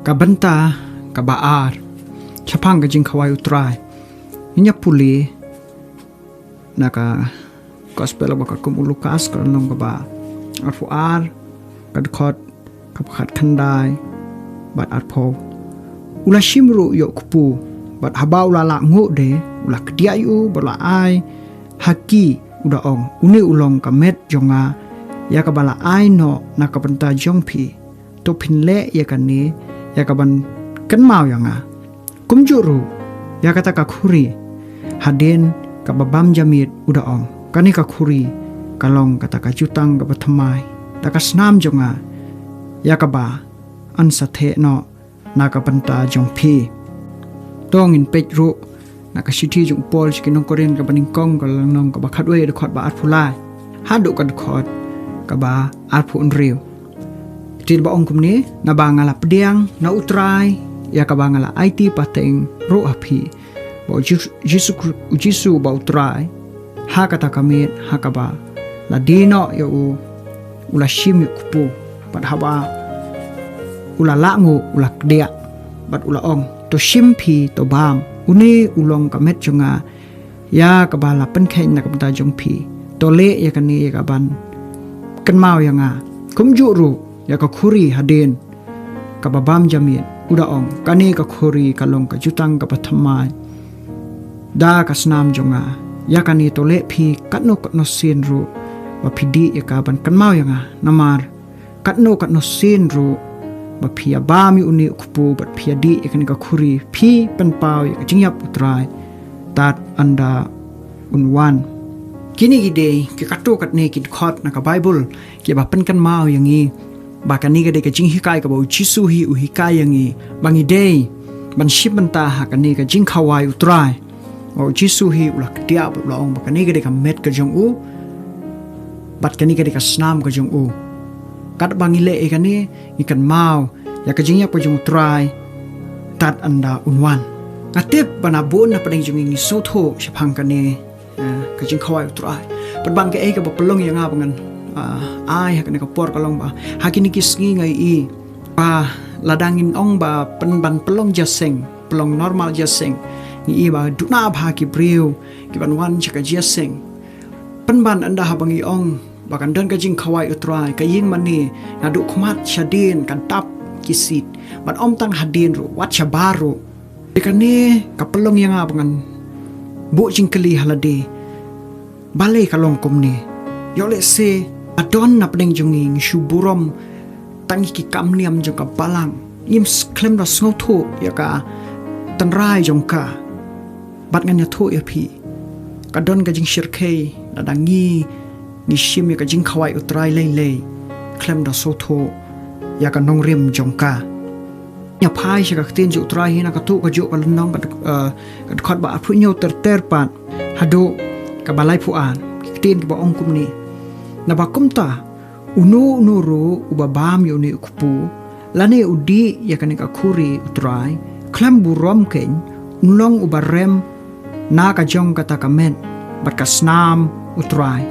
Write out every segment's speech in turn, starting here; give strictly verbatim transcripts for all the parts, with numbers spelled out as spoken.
Ka bynta kaba ar shaphang ka jingkhawai U Trai. Ngin ïa pule na ka Gospel ba katkum u Lukas, ka lynnong kaba arphew ar, ka dkhot kaba khatkhyndai bad arphew. U la shim ruh ïa u kpu, bad haba u la lah nguh de, u la kdiah ïa u bad u la ai ha ki, u da ong, "Une u long ka met jong nga, ïa kaba la ai noh na ka bynta jong phi. To phin leh ïa kane ïa kaban kynmaw ïa nga." Kumjuh ruh ïa kata ka khuri, hadien kaba bam ja miet, u da ong, "Kane ka khuri ka long kata ka jutang kaba thymmai da ka snam jong nga, ïa kaba yn sa theh noh na ka bynta jong phi." To ngin peit ruh na ka shithi jong u Paul sha ki nong Korinth kaba nyngkong, ka lynnong kaba khatwei, dkhot ba arphew lai haduh ka dkhot kaba arphew hynriew. Ka ktien ba ong kumne: "Naba nga la pdiang na U Trai ïa kaba nga la aiti pateng ruh ha phi, ba U Jis-, Jisu Kri-, U Jisu ba U Trai, ha kata ka miet ha kaba la die noh ïa u, u la shim ïa u kpu, bad haba u la lah nguh, u la kdiah, bad u la ong, 'To shim phi, to bam. Une u long ka met jong nga, ïa kaba la pynkheiñ na ka bynta jong phi. To leh ïa kane ïa kaban kynmaw ïa nga.' Kumjuh ruh ïa ka khuri, hadien kaba bam ja miet, u da ong, 'Kane ka khuri ka long ka jutang kaba thymmai da ka snam jong nga. Ïa kane to leh phi katno katno sien ruh ba phi dih ïa ka ban kynmaw ïa nga. Namar katno katno sien ruh ba phi ïa bam ïa une u kpu bad phi ïa dih ïa kane ka khuri, phi pynpaw ïa ka jingïap U Trai tad ynda un wan." Kine ki dei ki katto katne ki dkhot na ka Baibl kiba pynkynmaw ïa ngi ba kane ka dei ka jinghikai kaba U Jisu hi u hikai ïa ngi, ba ngi dei ban shim bynta ha kane ka jingkhawai U Trai. Ba U Jisu hi u la kdiah bad u la ong ba kane ka dei ka met ka jong u, bad kane ka dei ka snam ka jong u. Katba ngi leh ïa kane, ngi kynmaw ïa ka jingïap ka jong U Trai tad ynda un wan. Nga tip ba na bun na pdeng jong ngi ngi sngewthuh shaphang kane, eh, ka jingkhawai U Trai. Pynban kaei kaba pynlong ïa nga ba ngan, ah, ai ha kane ka por ka long ba ha kine ki sngi nga ïohi ba lada ngin ong ba pynban pynlong jingïaseng, pynlong normal jingïaseng, ngi ïohi ba duna bha ki briew kiban wan sha ka jingïaseng. Pynban ynda haba ngi ong ba kan don ka jingkhawai U Trai, ka ïing mane naduh khmat shadien ka dap ki seat, bad ym tang hadien ruh, wat shabar ruh. Te kane ka pynlong ïa nga ba ngan buh jingkylli ha lade, balei ka long kumne? Ïoh lehse ka don na pdeng jong ngi ngi shu burom tang ïa ki kam niam jong ka balang, ngim s-, khlem da sngewthuh ïa ka tynrai jong ka. Bad ngan ïathuh ïa phi, ka don ka jingshyrkhei lada ngi, ngi shim ïa ka jingkhawai U Trai lei lei khlem da sngewthuh ïa ka nongrim jong ka. Ngi phai sha ka ktien jong U Trai hi na katto kajuh ka lynnong, ka dk-, eh, ka dkhot ba arphew hynñiew ter ter pat haduh kaba laiphew ar, ki ktien kiba ong kumne: Naba kumta, uno uno ruh uba bam ïa une u kpu, lane u dih ïa kane ka khuri U Trai khlem burom keiñ, un long uba rem na ka jong kata ka met bad ka snam U Trai.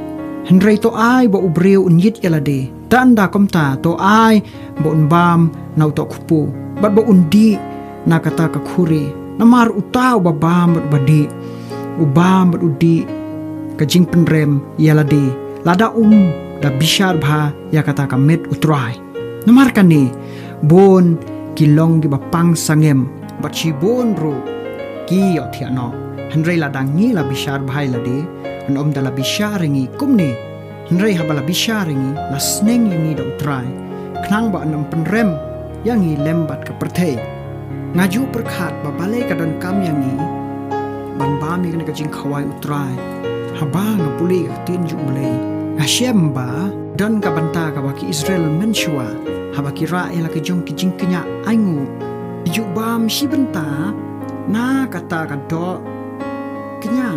Hynrei to ai ba u briew un ïit ïa lade. Tang da kumta, to ai ba un bam na uta u kpu bad ba un dih na kata ka khuri. Namar uta uba bam bad uba dih, u bam bad u dih ka jingpynrem ïa lade, lada um da bishar bha ïa kata ka met U Trai. Namar kane, bun ki long kiba pang sangem, bad shibun ruh ki ïohthiah noh. Hynrei lada ngi la bishar bha ïa lade, yn ym da la bishar ïa ngi kumne. Hynrei haba la bishar ïa ngi, la sneng ïa ngi da U Trai, khnang ba yn ym pynrem ïa ngi lem bad ka pyrthei. Nga ju pyrkhat ba balei ka donkam ïa ngi ban bam ïa kane ka jingkhawai U Trai. Haba nga pule ïa ka ktien jong U Blei, nga shem ba don ka bynta kaba ki Israel mynshuwa, haba ki rah ïa la ka jong ki jingkñia ainguh, ki ju bam shi bynta na kata ka doh kñia.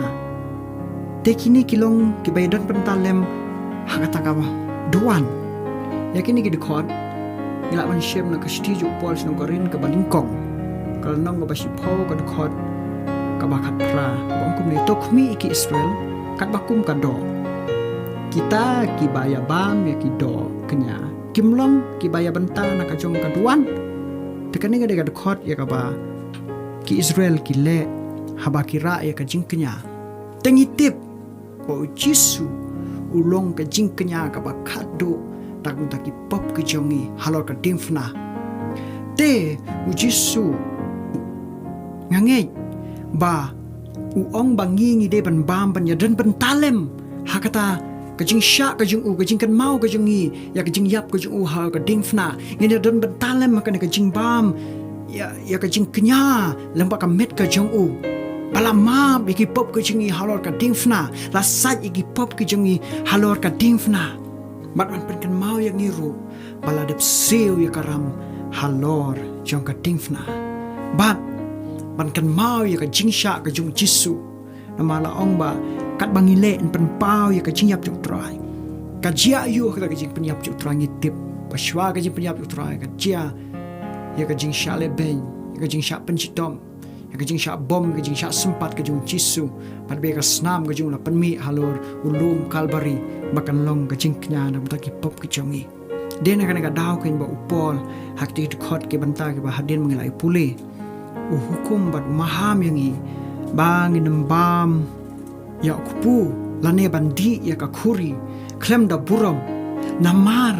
Te kine ki long kiba ïadon bynta lem ha kata ka duwan. Ïa kine ki dkhot ngi lah ban shem na ka shithi jong u Paul sha ki nong Korinth kaba nyngkong, ka lynnong kaba shiphew, ka dkhot kaba khatphra, kaba ong kumne: To khmih ïa ki Israel katba kum ka doh. Kita kiba ïa bam ïa ki doh kñia kim long kiba ïa bynta na ka jong ka duwan? Te kane ka dei ka dkhot ïa kaba ki Israel ki leh haba ki rah ïa ka jingkñia. Te ngi tip ba u Jisu u long ka jingkñia kaba khatduh na ka bynta ki pop ki jong ngi halor ka diengphna. Te u Jisu nga ngeit ba u ong ba ngi ngi dei ban bam ban ïadon bynta lem ha kata ka jingshah ka jong u, ka jingkynmaw ka jong ngi ïa ka jingïap ka jong u ha ka diengphna. Ngin ïadon bynta lem ha kane ka jingbam ïa, ïa ka jingkñia lem bad ka met ka jong u, ba la map ïa ki pop ka jong ngi halor ka diengphna, la sait ïa ki pop ka jong ngi halor ka diengphna. Bad ban pynkynmaw ïa ngi ruh ba la dep siew ïa ka ram halor jong ka diengphna. Bad ban kynmaw ïa ka jingshah ka jong u Jisu. Namar la ong ba katba ngi leh yn pynpaw ïa ka jingïap jong u Trai. Ka jia aïu kata ka jingpynïap jong u Trai? Ngi tip ba shuwa ka jingpynïap jong u Trai ka jia ïa ka jingshah lehbeiñ, ïa ka jingshah pynshitom, ïa ka jingshah bom, ïa ka jingshah sympat ka jong u Jisu. Bad ba ïa ka snam ka jong u la pynmih halor u lum Kalbari ba kan long ka jingkñia na ka bynta ki pop ki jong ngi. Dei na kane ka daw keiñ ba u Paul ha kito ki dkhot ki bynta kiba hadien ba ngi la ïa pule, u hukum bad u maham ïa ngi ba ngin ym bam ïa u kpu lane ban dih ïa ka khuri khlem da burom. Namar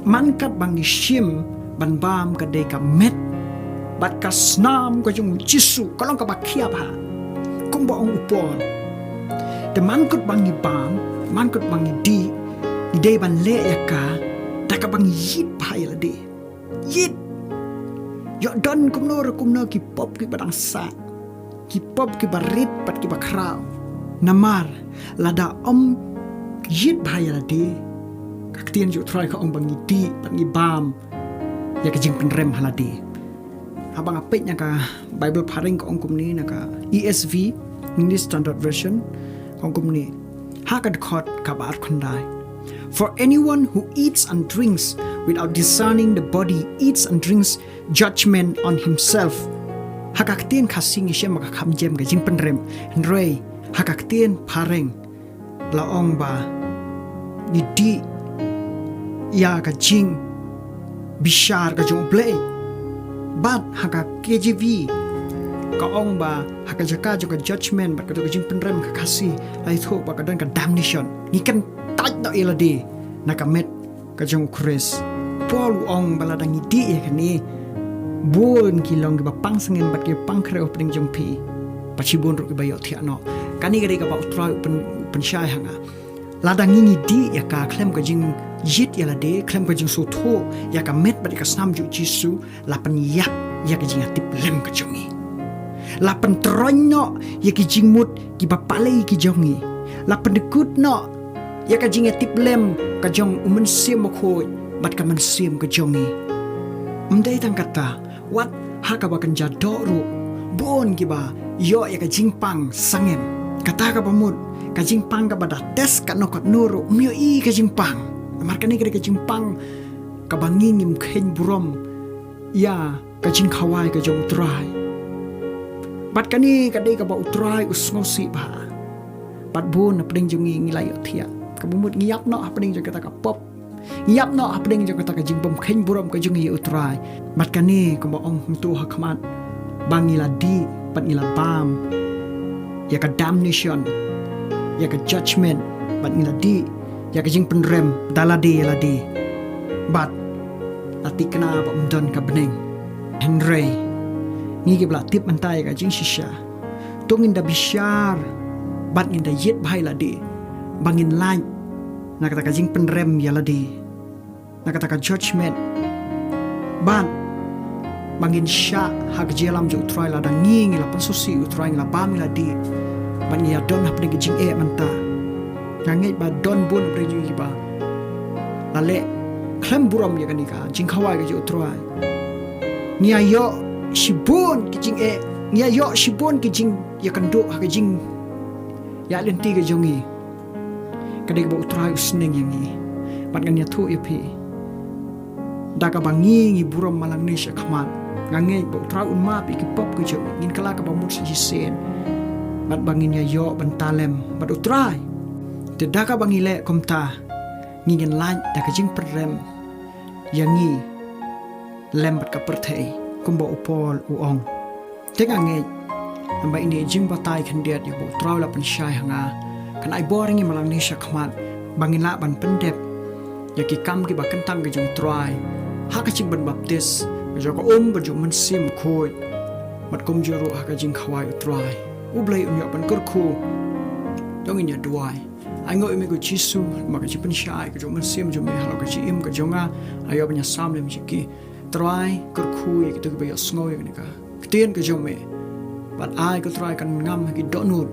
man katba ngi shim ban bam ka dei ka met bad ka snam ka jong u Jisu, ka long kaba khia bha. Kumba ong u Paul, te man katba ngi bam, man katba ngi dih, ngi dei ban leh ïa ka da kaba ngi ïit bha ïa lade. Ïit. Ïoh don kumno re kumno ki pop kiba dang sah, ki pop kiba rit bad kiba khraw. Namar lada ym ïit bha ïa lade, ka ktien jong u Trai ka ong ba ngi dih bad ngi bam ïa ka jingpynrem ha lade. Haba nga peit na ka Bible phareng ka ong kumne, na ka E S V, English Standard Version, ka ong kumne ha ka dkhot kaba arphew khyndai: "For anyone who eats and drinks without discerning the body eats and drinks judgment on himself." Ha ka ktien Khasi ngi shem ba ka kham jem ka jingpynrem, hynrei ha ka ktien phareng la ong ba ngi dih ïa ka jingbishar ka jong U Blei. Bad ha ka K J V ka ong ba ha ka jaka jong ka judgment bad ka jong ka jingpynrem, ka Khasi la ïathuh ba ka don ka damnation. Ngi kyntait noh ïa lade na ka met ka jong u Khrist. Paul u ong ba lada ngi dih ïa kane, bun ki long kiba pang sngem bad kiba pang khrew hapdeng jong phi, bad shibun ruh kiba ïohthiah noh. Kane ka dei kaba u Trai u pyn, u pynshai ha nga. Lada ngi ngi dih ïa ka khlem ka jingïit ïa lade, khlem ka jingsngewthuh ïa ka met bad ïa ka snam jong u Jisu, la pynïap ïa ka jingïatiplem ka jong ngi. La pyntroiñ noh ïa ki jingmut kiba palei ki jong ngi. La pyndkut noh ïa ka jingïatiplem ka jong U Mynsiem Bakhuid bad ka mynsiem ka jong ngi. Ym dei tang kata, wat ha kaba kynja doh ruh, bun kiba ïoh ïa ka jingpang sangem. Kata kaba mut, ka jingpang kaba da test katno katno ruh, ym ïohi ka jingpang. Namar kane ka dei ka jingpang kaba ngi ngim kheiñ burom ïa ka jingkhawai ka jong U Trai. Bad kane ka dei kaba U Trai u sngewsih bha. Bad bun hapdeng jong ngi ngi la ïohthiah. Kaba mut ngi ïap noh hapdeng jong kata ka pop. Ngi ïap noh hapdeng jong kata ka jingbymkheiñ burom ka jong ngi ïa U Trai. Bad kane kumba ong mynta ha khmat, ba ngi la dih bad ngi la bam ïa ka damnation, ïa ka judgment, bad ngi la dih ïa ka jingpynrem da lade ïa lade. Bad la thikna ba ym don ka bneng. Hynrei ngi kiba la tip mynta ïa ka jingshisha, to ngin da bishar bad ngin da ïit bha ïa lade, ba ngin lait na kata ka jingpynrem ïa lade, na kata ka judgment. Bad ba ngin shah ha ka jingïalam jong U Trai lada ngi ngi la pynsngewsih ïa U Trai, ngi la bam, ngi la dih, bad ngi ïa don hapdeng ka jingeh mynta. Nga ngeit ba don bun hapdeng jong ngi ba la leh khlem burom ïa kane ka jingkhawai ka jong U Trai. Ngi ïa ïoh shibun ki jingeh, ngi ïa ïoh shibun ki jingïakynduh ha ka jingïaid lynti ka jong ngi. Ka dei kaba U Trai u sneng ïa ngi. Bad ngan ïathuh ïa phi, da kaba ngi ngi burom malang ne sha khmat, nga ngeit ba U Trai un map ïa ki pop ka jong ngi. Ngin kylla kaba mut sa shisien. Bad ba ngin ïa ïoh bynta lem bad U Trai. Te da kaba ngi leh kumta, ngi ngin lait da ka jingpynrem ïa ngi lem bad ka pyrthei, kumba u Paul u ong. Te nga ngeit, namar ine i jingbatai khyndiat ïa ba u Trai u la pynshai ha nga, kan ai bor ïa ngi man la ngi sha khmat, ba ngin lah ban pyndep ïa ki kam kiba kyntang ka jong u Trai ha ka jingpynbaptis, ka jong ka um, ka jong u Mynsiem Bakhuid, bad kumjuh ruh ha ka jingkhawai u Trai. U Blei un ïoh ban kyrkhu. To ngin ïa duwai. Ai nguh ïa me ko Jisu, namar ka jingpynshai ka jong u Mynsiem jong me halor ka jingim ka jong nga. Ai ïoh ban ïa sam lem ïa ki. Trai, kyrkhu ïa kito kiba ïohsngew ïa kane ka ktien ka jong me. Bad ai ko Trai kan ngam ha ki dohnud,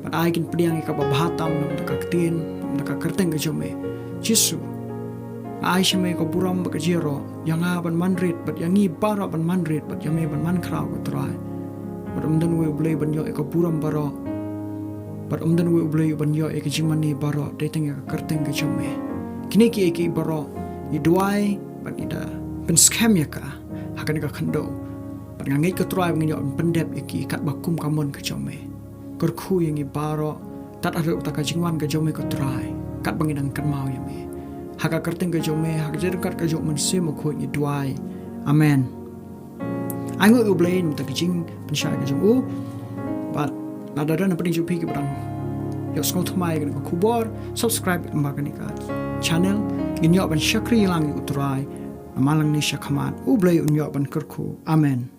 bad ai kin pdiang ïa kaba bha tam na ka bynta ka ktien, na ka bynta ka kyrteng ka jong me. Jisu, nga ai sha me ka burom bad ka jingïaroh, ïa nga ban man rit, bad ïa ngi baroh ban man rit, bad ïa me ban man khraw ko Trai. Bad ym don uwei u Blei ban ïoh ïa ka burom baroh, bad ym don uwei u Blei ban ïoh ïa ka jingmane baroh, dei tang ïa ka kyrteng ka jong me. Kine kiei kiei baroh ngi duwai bad ngi da pynskhem ïa ka ha kane ka khyndew. Bad nga ngeit ko Trai ba ngin ïoh ban pyndep ïa ki katba kum ka mon ka jong me. Kyrkhu ïa ngi baroh, tad haduh kata ka jingwan ka jong me ko Trai, katba ngi dang kynmaw ïa me. Ha ka kyrteng ka jong me, ha ka jingryngkat ka jong u Mynsiem Bakhuid ngi duwai. Amen. Ai nguh ïa u Blei namar ka jingpynshai ka jong u. Bad lada don na pdeng jong phi kiba dang ïohsngew thymmai ïa kane ka khubor, subscribe ïa kane ka channel. Ngin ïoh ban shakri lang ïa u Trai man la ngi sha khmat. U Blei un ïoh ban kyrkhu. Amen.